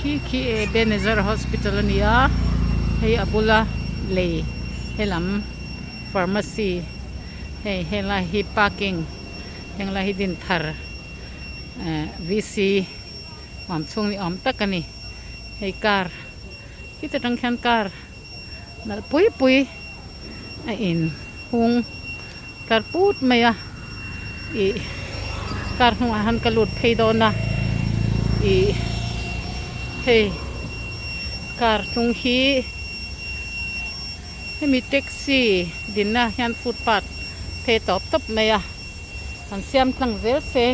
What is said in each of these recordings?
Khi khi Ebenezer Hospital a ni a, hei a bula lei helam pharmacy hei helai hi parking henglai hi Dinthar eh VC huam chhung ni awm tak a ni hei car khita tang khian car nalh pui pui a in hung tlar put mai a ih car hnungah hian ka lut phei dawn a ih hei car hnung hi hemi taxi dinna hian footpath phei tawp tawp mai a an siam tlang zel se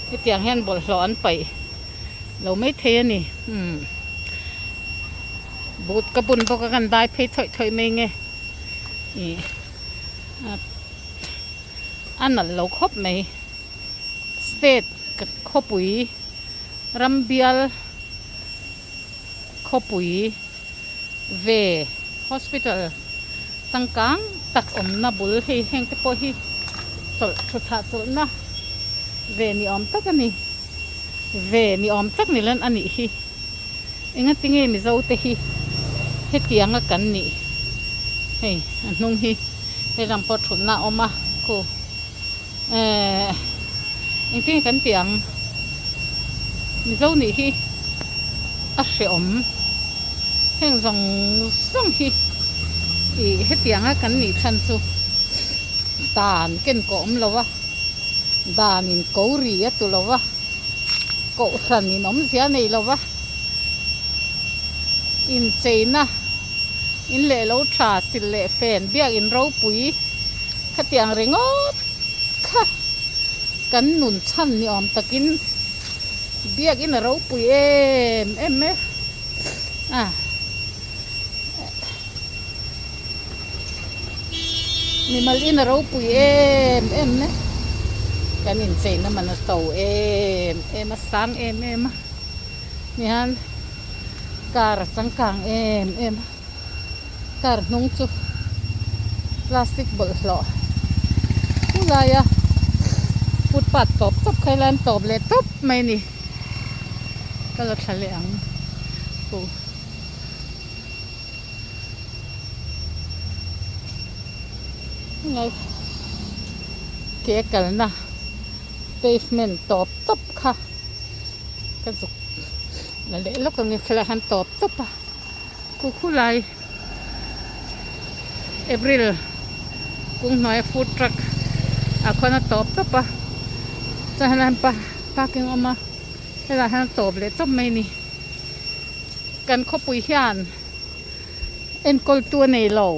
hetiang hian bawlhhlawh an paih lo maithei a ni umm boot ka bun bawk a kan dai phei thawih thawih mai nge ih a nalh lo khawp mai state khawpui rambial khawpui ve hospital changkang tak awmna bul hei heng te pawh hi chawlh thutah chawlhna ve ni awm tak a ni ve ni awm tak ni lan a nih hi. Engatinge Mizo te hi hetianga kan nih hei a hnung hi helam pawh thutna a awm a khu ehh engtinge kan tih ang Mizo nih hi a hrehawm heng zawng zawng hi ih hetianga kan nih chhan chu dan ken kawh awm lo a dan in ko ri a tu lo va. Kohhran in awmzia nei lo va, incheina in leh lo tha sil leh fen biak in ropui khatiang ringawt kha kan nun chhan ni awm takin biak in a ropui em em e a. Mimal in a ropui em em mai kan incheina man a to em em a sang em em a nihan car a changkang em em a car hnung chu plastic bawlhhlawh khulai a footpath tawp tawp kha helai an tawp leh tawp mai a ni ka la thla leh ang huh. Ke kalna pavement tawp tawp kha ka zuk la leh lawk ang e khilai ah hian tawp tawp a khu khulai April kung hnuaia food truck ah khuan a tawp tawp a chuan helai ah hian parking a awm a helaiah hian a tawp leh tawp mai a ni. Kan khawpui hian enkawltu a nei lo.